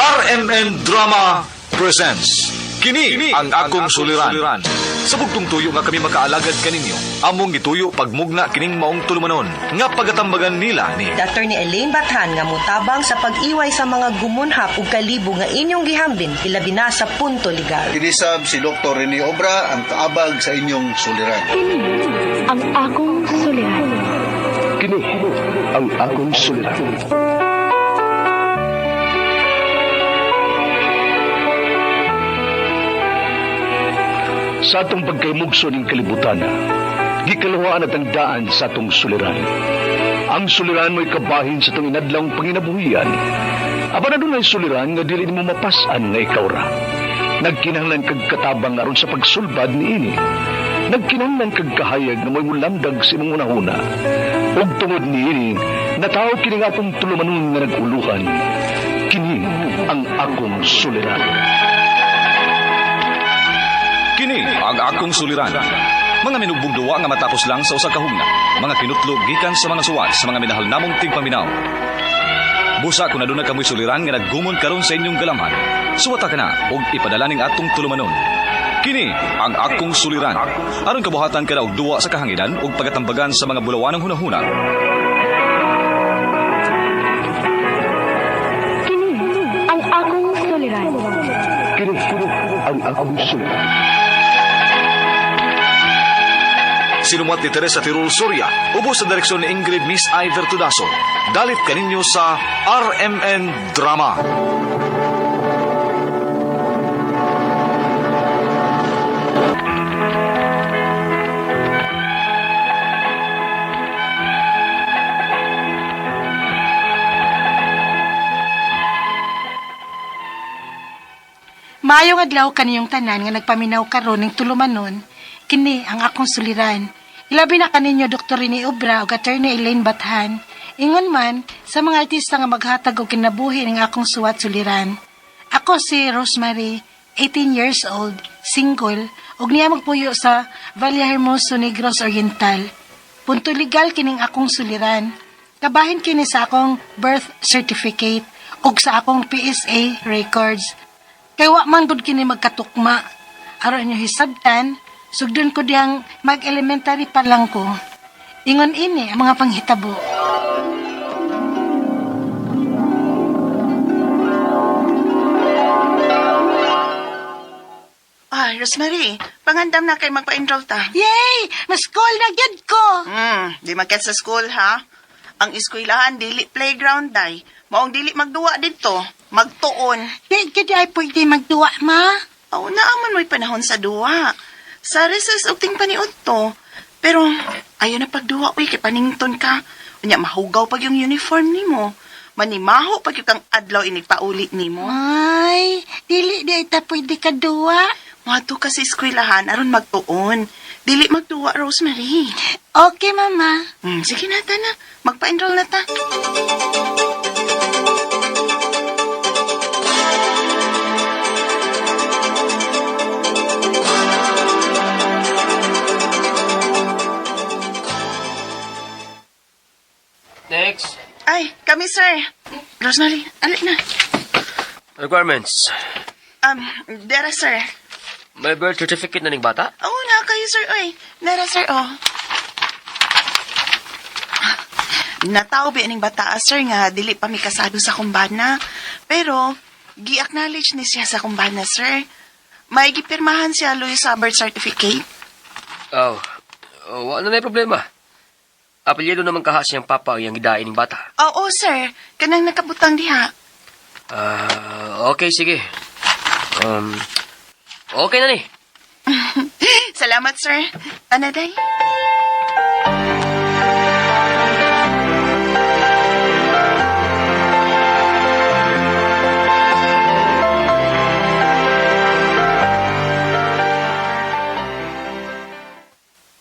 RMN Drama presents Kini ang akong suliran. Sa bugtong tuyo nga kami makaalagad kaninyo, among gituyo pagmugna kining maong tulumanon nga pagatambagan nila ni Attorney Elaine Bathan nga mutabang sa pag-iway sa mga gumunhap ug kalibo nga inyong gihambin ilabi na sa punto legal. Kinisab si Dr. Rene Obra ang kaabag sa inyong suliran. Kini ang akong suliran. Kini ang akong suliran. Sa atong pagkaymugso ning kalibutan, gikaluhaan at ang daan sa atong suliran. Ang suliran mo'y kabahin sa atong inadlawng panginabuhian. Apan adunay suliran nga dili nimo mapas-an nga ikaw ra. Nagkinahanglan kag katabang aron sa pagsulbad niini. Nagkinahanglan kag kahayag nga mo'y mulamdag sa imong hunahuna. Ug tungod niini, natawo kini nga atong tulumanon nga nag-uluhan. Kini ang akong suliran. Kini ang akong suliran. Mga minugbong duwa nga matapos lang sa usa ka hugna. Mga kinutlog gikan sa mga suwat sa mga minahal namong tigpaminaw. Busa kung aduna kamoy suliran nga naggumon karon sa inyong galamhan. Suwata ka na ug ipadala ning atong tulumanon. Kini ang akong suliran. Aron kabuhatan ka na og duwa sa kahanginan ug pagatambagan sa mga bulawanong hunahuna. Kini ang akong suliran. Kini ang akong suliran. Sinumuat ni Teresa Tirul Soria, ubos sa direksyon ni Ingrid Miss Iver Tudaso. Dalit kaninyo sa RMN Drama. Maayong adlaw kaniyong tanan nga nagpaminaw karon ning tulumanon, kini ang akong suliran. Ilabi na kaninyo Dr. Rene Obra ug Attorney Elaine Bathan. Ingon man sa mga artista nga maghatag og kinabuhi ning akong suwat suliran. Ako si Rosemary, 18 years old, single, ug niya magpuyo sa Vallehermoso, Negros Oriental. Punto legal kining akong suliran. Kabahin kini sa akong birth certificate ug sa akong PSA records. Kay wa man gud kini magkatukma. Aron inyo hisabtan, sugdon ko diyang mag-elementary pa lang ko. Ingon ini ang mga panghitabo. Ay, Rosemary, pangandam na kay magpa-enroll ta. Yay! Mas-school na gyud ko. Di maket sa school, ha? Ang eskwelahan, dili playground, day. Maong dili magduwa dito. Magtuon. Di gyud ay pwede magduwa, ma. Aw, naaman mo'y panahon sa duwa. Sa recess og ting paniud to. Pero, ayaw na pagduwa, uy, kay panington ka. Unya, mahugaw pag yung uniform nimo. Manimaho pag yung kang adlaw inigpauli nimo. Ay, dili di ay ta pwede kaduwa. Moadto ka sa eskwelahan aron magtuon. Dili magduwa, Rosemary. Okay, mama. Sige na, ta na. Magpa-enroll na ta. Next. Ay, kami, sir. Rosemary, alik na. Requirements. Dera, sir. May birth certificate na ning bata? Oo na kayo, sir. Oy, dera, sir, oh. Natao ba ning bata, sir, nga dili pa mi kasado sa kumbana. Pero, gi-acknowledge ni siya sa kumbana, sir. May gipirmahan siya, Luis, sa birth certificate. Oh. Oh, wala na problema. Apelyido naman kaha siyang papa ang iyang gidain ning bata. Oo, sir. Kanang nakabutang diha. Ah, okay, sige. Okay na ni. Salamat, sir. Ana, day?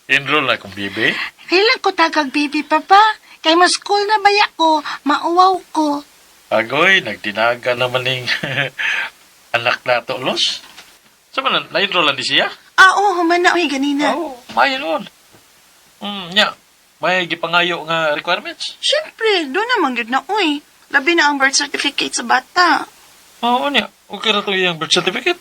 Enroll na akong bibi. Kailan ko tagag baby, papa? Kay mas-school na baya ko, mauwaw ko. Agoy, nagdinaga naman ning anak na to, Los. Sa man, na-enroll lang di siya? Ah, oo, human na, oy, ganina. Oo, may noon. Nya, may gipangayo nga requirements. Siyempre, doon naman gyud na, oy. Labi na ang birth certificate sa bata. Oo niya, okay ra to iyang birth certificate.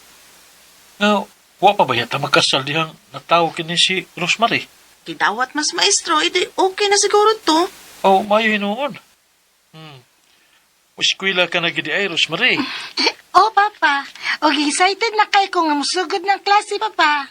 Nga, wa pa ba yata magkasal dihang natawo kini si Rosemary? Gidawat mas maestro, edi okay na siguro to. Oh, mayo hinuon. Eskwela ka na gidi ay, Rosemary. Oh, Papa. Og excited na kay ko nga musugod ng klase, Papa.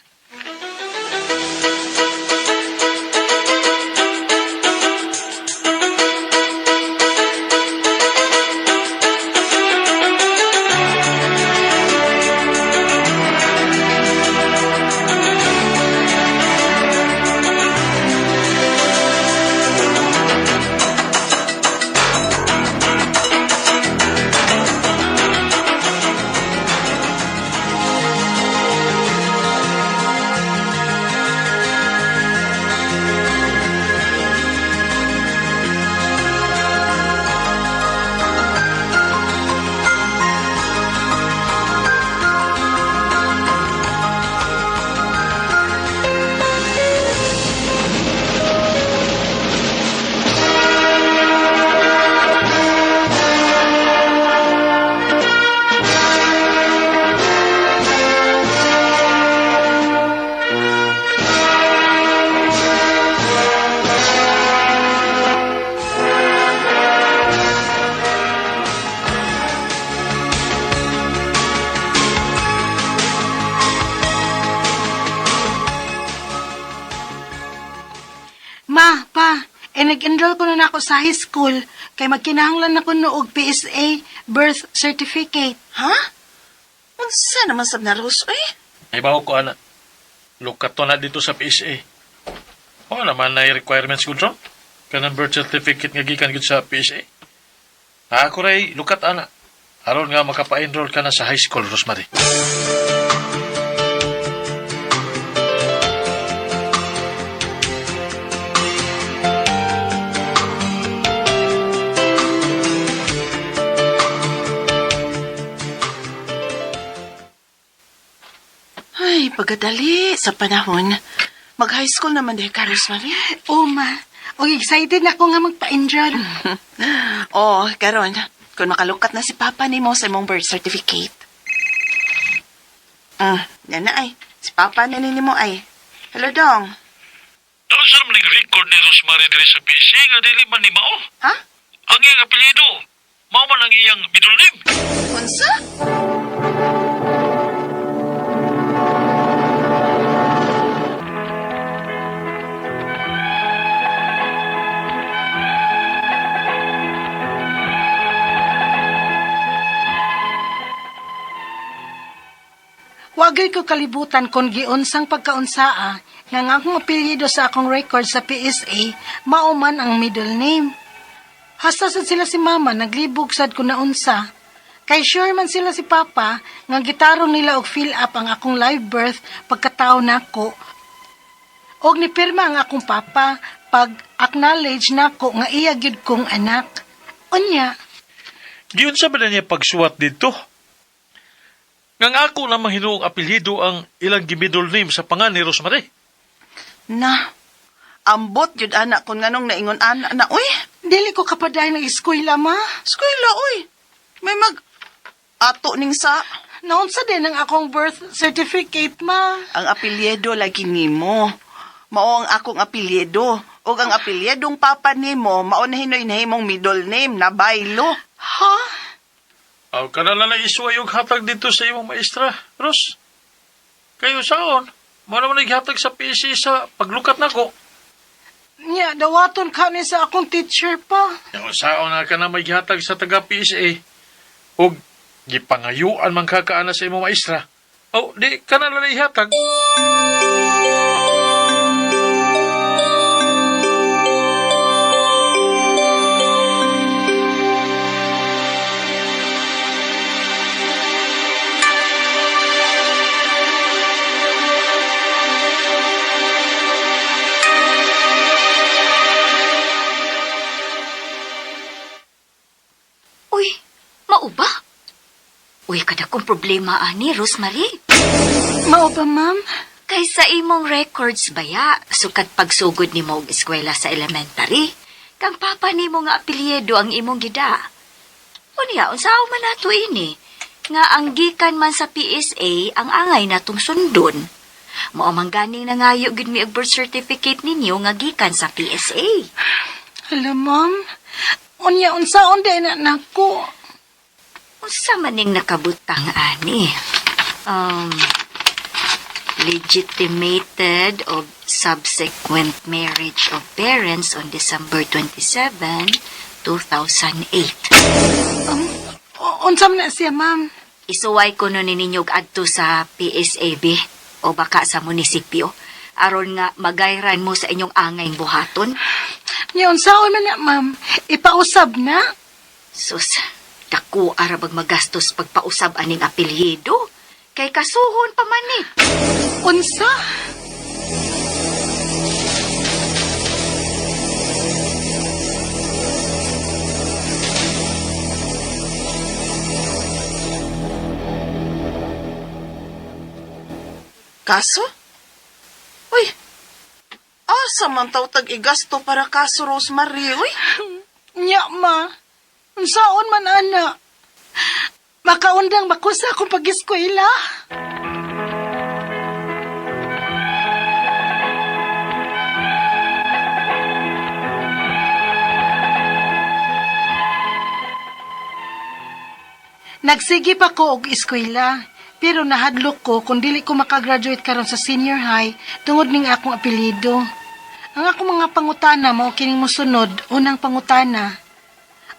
Ma, pa, eh nag-enroll ko na nako sa high school kay magkinahanglan ako no og PSA birth certificate. Ha? Unsa naman sab na Ros, uy? Ay, bawo ko, ana. Lukat to na dito sa PSA. Oo naman na requirements ko dron. Kanang birth certificate nga gikan gud sa PSA. Ako ray, lukat ana. Aron nga makapa-enroll ka na sa high school, Rosemary. Ay, pagkadali sa panahon. Mag-high school naman dahil ka, Rosemary. Oh, ma. Og excited na ako nga magpa-enroll. Oh, karon, kung makalukat na si Papa nimo sa imong birth certificate. Yan na ay. Si Papa na nimo ay. Hello, Dong. Doon sa naman record ni Rosemary diri sa PSA nga dili man ni mao. Ha? Ang iyang apelyido, mao man ang iyang middle name. Unsa? Wagay ko kalibutan kon giunsang pagkaunsaa nga ang akong apelyido sa akong record sa PSA mao man ang middle name. Hasta sad sila si mama naglibog sad ko naunsa. Kay sure man sila si papa nga gitarong nila og fill up ang akong live birth pagkatawo nako. Og nipirma ang akong papa pag acknowledge nako nga iya gyud kong anak. Unya, Giyon sa ba na niya pagsuwat dito? Ngang ako namang hinuong apelyido ang ilang middle name sa pangan ni Rosemary. Na. Ambot yun anak kung nganong naingon ana na uy. dili ko kapadayon ng eskwela ma. Eskwela uy. May mag ato ning sa Naunsa din ang akong birth certificate ma. ang apelyido lagi nimo. Mao ang akong apelyido. Ug ang apelyidong papa nimo mao na hinoy nahimong middle name na Baylo. Ha? Aw, kana na lang isway og hatag dito sa imong maestra, Ros. Kayo saon, mo naman naghatag sa PC sa paglukat nako. Nya, dawaton ka ni sa akong teacher pa. Yung saon na ka na may gihatag sa taga PSA. Og gipangayuan man ka kaana sa imong maestra. Aw, di ka na lang ihatag. Uy, mauba? Uy, kada kong problema ani, Rosemary. Mao ba, ma'am? Kaysa imong records baya, sukad pagsugod nimo og eskwela sa elementary, kang papa nimo nga apelyido ang imong gida. Unya, unsaon man nato ini? Nga ang gikan man sa PSA ang angay natong sundon. Mao man ganing nangayo gid mi og birth certificate ninyo nga gikan sa PSA. Hala, ma'am. Unya, unsaon day na nako. Unsa man ning nakabutang ani? Legitimated of subsequent marriage of parents on December 27, 2008. Unsa man na siya, ma'am? Isuway ko no ninyo og adto sa PSAB o baka sa munisipyo aron nga magayran mo sa inyong angay buhaton. Nya, unsaon man na, ma'am? Ipausab na? Sus, dako ara bag magastos pagpausab aning apelyido. Kay kasuhon pa man ni. Unsa? Kaso? Uy, asa man taw tag igasto para kaso, Rosemary, uy? Nya, ma. Unsaon man, ana? Makaundang makusa akong pag-eskwela. Nagsige pa ko og eskwela, pero nahadlok ko kung dili ko makagraduate karon sa senior high tungod ning akong apelyido. Ang akong mga pangutana mao kining mosunod, unang pangutana.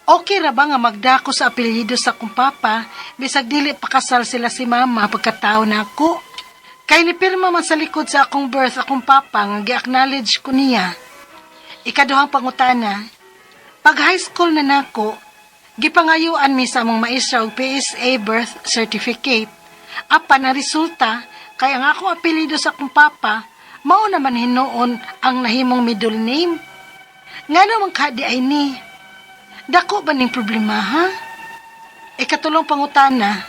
Okay ra ba nga magdako sa apelyido sa akong papa bisag dili pakasal sila si mama pagkatao nako? Kay nipirma man sa likod sa akong birth akong papa nga gi-acknowledge ko niya. Ikaduhang pangutana, pag high school na nako, gipangayuan mi sa among maestra og PSA birth certificate. Apan ang resulta, kay ang akong apelyido sa akong papa, mao naman hinuon ang nahimong middle name. Ngano man ka di ay ni? Dako ba ning problema, ha? Ikatulong pangutana,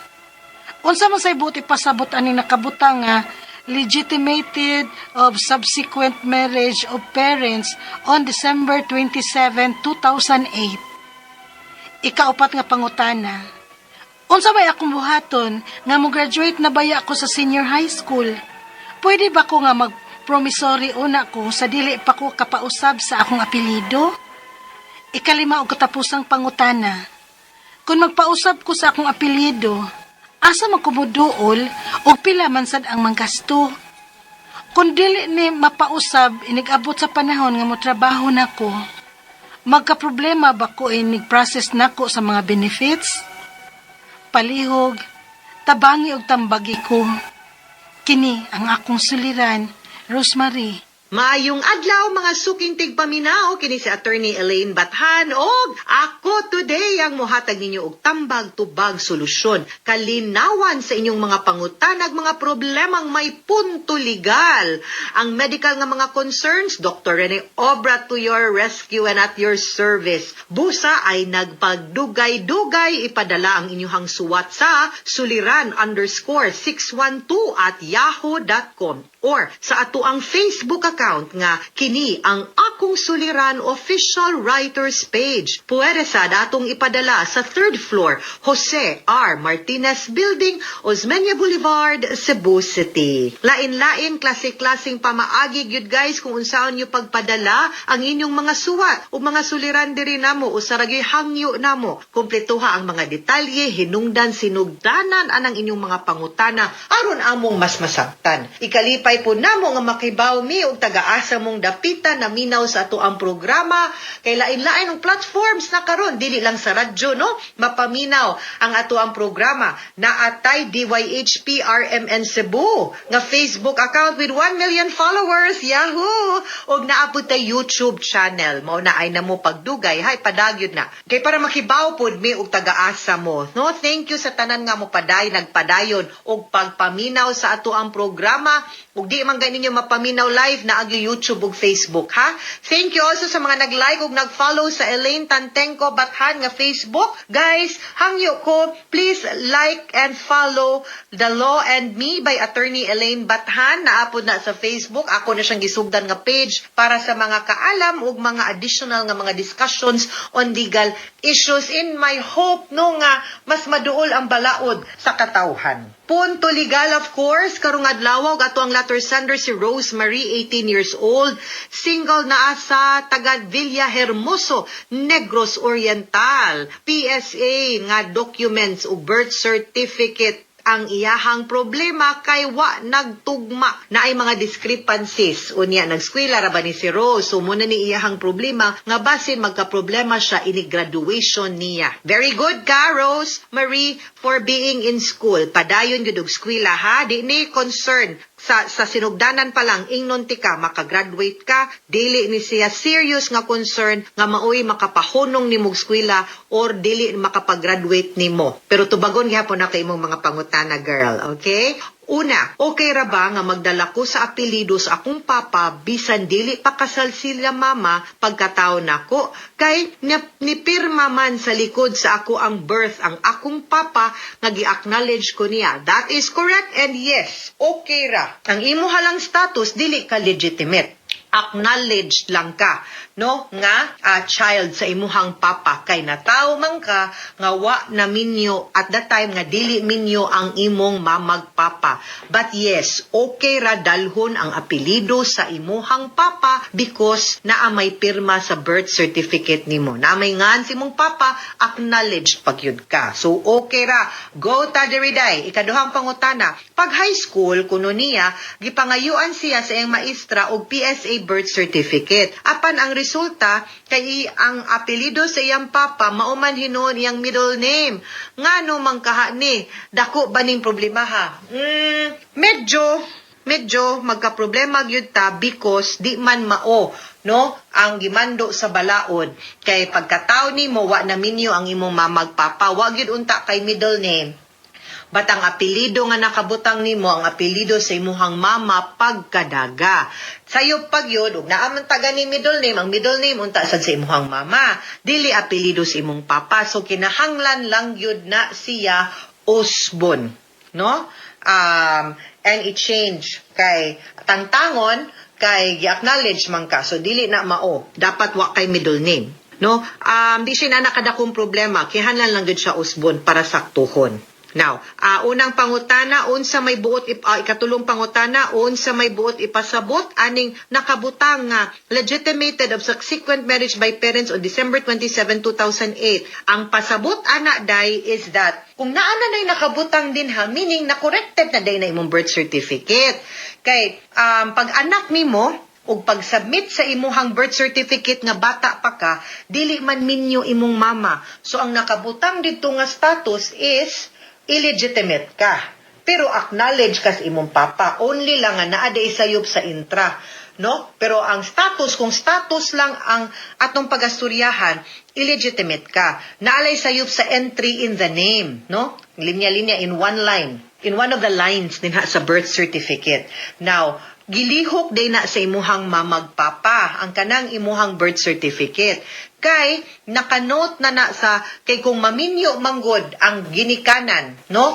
unsa man say buti pasabot aning nakabutang nga legitimated of subsequent marriage of parents on December 27, 2008. Ikaupat nga pangutana, unsa may akong buhaton nga mo graduate na baya ko sa senior high school? Pwede ba ko nga mag-promissory una ko sa dili pa ko kapausab sa akong apelyido? Ikalima og katapusang pangutana, kung magpausab ko sa akong apelyido, asa man ko moduol o pila man sad ang manggasto? Kung dili ni mapausab inig-abot sa panahon nga motrabaho nako, magka-problema ba ko inig process nako sa mga benefits? Palihog, tabangi og tambagi ko. Kini ang akong suliran, Rosemary. Maayong adlaw mga suking tigpaminaw, kini si Attorney Elaine Bathan og ako today ang mohatag ninyo og tambag tubag solusyon kalinawan sa inyong mga pangutanag mga problemang may punto legal. Ang medical nga mga concerns, Dr. Rene Obra to your rescue and at your service. Busa ay nagpagdugay-dugay, ipadala ang inyong suwat sa suliran_612@yahoo.com or sa ato ang Facebook account nga kini ang Akong Suliran Official Writers Page. Pwede sa datong ipadala sa third floor, Jose R. Martinez Building, Osmeña Boulevard, Cebu City. Lain-lain, klase-klaseng pamaagi gyud guys kung unsaon nyo pagpadala ang inyong mga suwat o mga suliran diri namo usa ra gyud hangyo namo. Kumpletuha ang mga detalye, hinungdan sinugdanan anang inyong mga pangutana aron among mas masabtan. Ikalipay po namo nga makibaw mi og tagaasa mong dapitan na minaw sa ato ang programa kay lain-lain ang platforms na karon, dili lang sa radyo, no, mapaminaw ang ato ang programa. Naatay DYHP RMN Cebu nga Facebook account with 1 million followers, yahoo, og naa pud tay YouTube channel. Mao na ay namo pagdugay hay padagyod na kay para makibaw pod mi og tagaasa mo, no. Thank you sa tanan nga mo paday nagpadayon og pagpaminaw sa ato ang programa. Ug di man gani ninyo mapaminaw live na ag YouTube ug Facebook, ha. Thank you also sa mga nag-like ug nag-follow sa Elaine Tantengco Bathan nga Facebook. Guys, hangyo ko, please like and follow The Law and Me by Attorney Elaine Bathan. Naa pod na sa Facebook. Ako na siyang gisugdan nga page para sa mga kaalam ug mga additional nga mga discussions on legal issues in my hope, no, nga mas maduol ang balaod sa katawhan. Punto Legal, of course, karong adlaw ug ato ang letter sender si Rose Marie, 18 years old, single, naa sa taga Villahermoso, Negros Oriental. PSA nga documents ug birth certificate ang iyahang problema kay wa nagtugma na ay mga discrepancies. Unya, nagskwela ra ba ni si Rose? So muna ni iyahang problema nga basin magka-problema siya ini graduation niya. Very good ka, Rose Marie, for being in school. Padayon gyud og eskwela, ha. Di ni concern sa sinugdanan pa lang, ingnon ti ka makagraduate ka. Dili ni siya serious nga concern nga maoy makapahunong nimo og eskwela or dili makapag-graduate nimo, pero tubagon gihapon na kay imong mga pangutana, girl. Okay. Una, okay ra ba nga magdala ko sa apelyido sa akong papa bisan dili pa kasal sila mama pagkataon nako, kay nipirma man sa likod sa ako ang birth ang akong papa nga gi-acknowledge ko niya? That is correct and yes, okay ra. Ang imo halang status, dili ka legitimate, acknowledged lang ka, no, nga child sa imuhang papa kay natawo man ka nga wa na minyo at that time, nga dili minyo ang imong mamag papa. But yes, okay ra dalhon ang apelyido sa imuhang papa because naa may pirma sa birth certificate nimo, naa may ngan si imong papa, acknowledged pagyud ka. So okay ra, go ta diri day. Ikaduhang pangutana, pag high school kuno niya, gipangayuan siya sa iyang maestra og PSA birth certificate. Apan ang resulta kay ang apelyido sa iyang papa mao man hinuon iyang middle name. Ngano man kaha ni? Dako ba ning problema, ha? Medyo magka-problema gyud ta because di man mao, no, ang gimando sa balaod, kay pagkatao nimo wa na minyo ang imong mamag papa, wa gyud unta kay middle name. But ang apelyido nga nakabutang nimo, ang apelyido sa imuhang mama pagkadaga. Sayo pag yun, ug naa man taga ni middle name, ang middle name unta sad sa imuhang mama. Dili apelyido sa imong papa. So kinahanglan lang yun na siya usbon. No? And i-change kay tangtangon kay gi-acknowledge man ka. So dili na mao. Dapat wa kay middle name. No? Di siya na nakadakong problema. Kinahanglan lang gyud siya usbon para saktuhon. Now, unang pangutana, unsa may buot ikatulong pangutana, unsa may buot ipasabot aning nakabutang nga legitimated of subsequent marriage by parents on December 27, 2008? Ang pasabot ana day is that kung naa na nay nakabutang din ha, meaning na corrected na day na imong birth certificate. Kay pag anak nimo ug pag-submit sa imuhang birth certificate nga bata pa ka, dili man minyo imong mama. So ang nakabutang dito nga status is illegitimate ka. Pero acknowledge ka sa imong papa. Only lang nga naa day sayop sa intra. No? Pero ang status, kung status lang ang atong pagasturyahan, illegitimate ka. Naa lay sayop sa entry in the name, no? Linya-linya in one line. In one of the lines dinha sa birth certificate. Now, gilihok day na sa imuhang mamagpapa ang kanang imuhang birth certificate. Kay nakanote na na sa kay kung maminyo manggod ang ginikanan, no,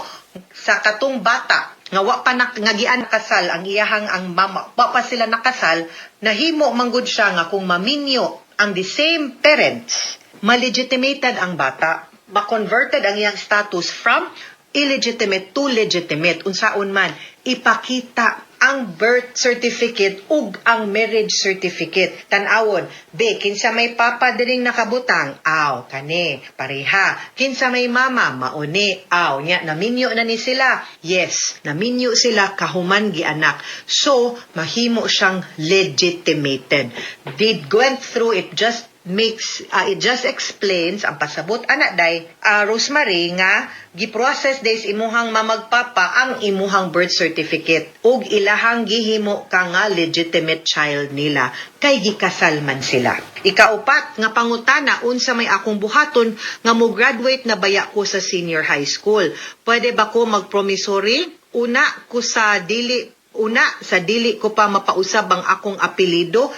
sa katong bata nga wa pa na, nga gian nakasal ang iyahang ang mama, wa pa sila nakasal, nahimo manggod siya nga kung maminyo ang the same parents, malegitimated ang bata, ma-converted ang iyang status from illegitimate to legitimate. Unsaon man, ipakita ang birth certificate ug ang marriage certificate. Tan-awon, B, kinsa may papa diring nakabutang? Aw, kani, pareha. Kinsa may mama? Mauni. Aw, nya, naminyo na ni sila. Yes, naminyo sila kahuman gianak. So, mahimo siyang legitimated. Did went through it, just makes it just explains ang pasabot ana day, Rosemary, nga gi-process days imuhang mamagpapa ang imuhang birth certificate ug ilahang gihimo ka nga legitimate child nila kay gikasal man sila. Ikaupat nga pangutana, unsa may akong buhaton nga mo graduate na baya ko sa senior high school? Pwede ba ko mag-promissory? Una ko sa dili Una, sa dili ko pa mapausab ang akong apelido,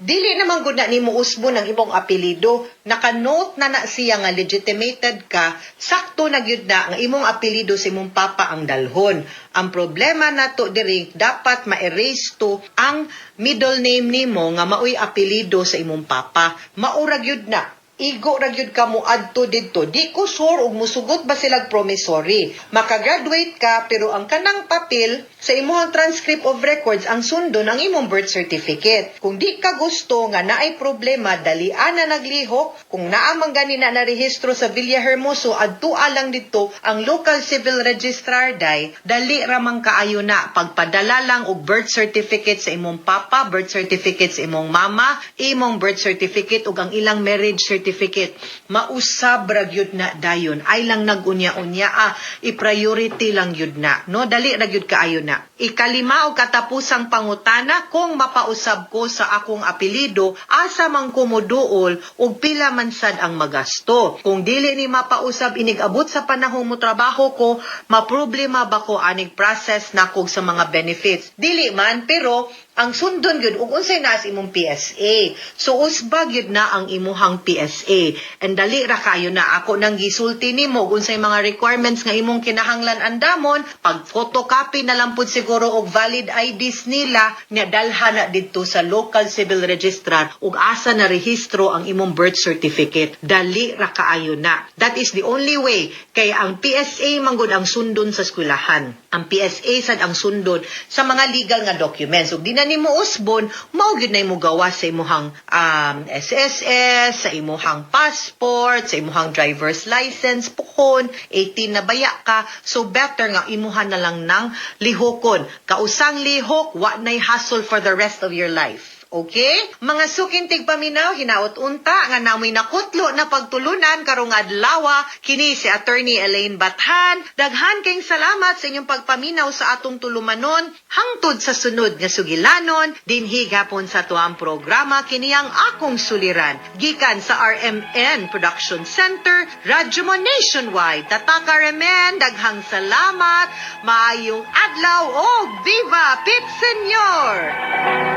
dili naman gud na nimo usbon ang imong apelido. Naka-note na na siya nga legitimated ka, sakto na gyud na ang imong apelido sa imong papa ang dalhon. Ang problema nato diri, dapat ma-erase to ang middle name nimo nga maoy apelido sa imong papa. Maura gyud na. Igo ra gyud ka mo adto didto. Di ko sure og musugot ba silag promissory. Makagraduate ka, pero ang kanang papel sa imong transcript of records, ang sundon ang imong birth certificate. Kung di ka gusto nga naay problema, dalian na naglihok. Kung naa man gani na narehistro sa Villahermoso, adtua lang didto ang local civil registrar day. Dali ra man kaayo na, pagpadala lang og birth certificate sa imong papa, birth certificate sa imong mama, imong birth certificate ug ang ilang marriage certificate. Mausab ra gyud na dayon. Ay lang nagunya-unya ah, i-priority lang gyud na. No, dali ra gyud kaayo na. Ikalima og katapusang pangutana, kung mapausab ko sa akong apelyido, asa man ko moduol ug pila man sad ang magasto? Kung dili ni mapausab inig-abot sa panahon mo trabaho ko, maproblema ba ko aning process nako sa mga benefits? Dili man, pero ang sundon gyud ug unsay naa sa imong PSA. So usba gyud na ang imuhang PSA. And dali ra kayo na, ako nang gisulti nimo ug unsay mga requirements nga imong kinahanglan andamon, pag photocopy na lang pud siguro og valid IDs nila nya, dalha na didto sa local civil registrar ug asa na rehistro ang imong birth certificate. Dali ra kaayo na. That is the only way, kay ang PSA manggod ang sundon sa eskwelahan. Ang PSA sad ang sundon sa mga legal nga documents. Ug di na nimo usbon, mao gyud na imo gawas sa imuhang SSS, sa imuhang passport, sa imuhang driver's license, puhon, 18 na baya ka, so better nga imuha na lang ng lihokon. Kausang lihok, wa nay hassle for the rest of your life. Okay? Mga suking tigpaminaw, hinaot unta nga namoy nakutlo na pagtulunan karong adlaw. Kini si Attorney Elaine Bathan. Daghan kayong salamat sa inyong pagpaminaw sa atong tulumanon. Hangtod sa sunod nga sugilanon, dinhi gapon sa tuang programa, kini ang Akong Suliran. Gikan sa RMN Production Center, Radyo Mo Nationwide. Tatak RMN, daghang salamat. Maayong adlaw o Viva Pit Señor!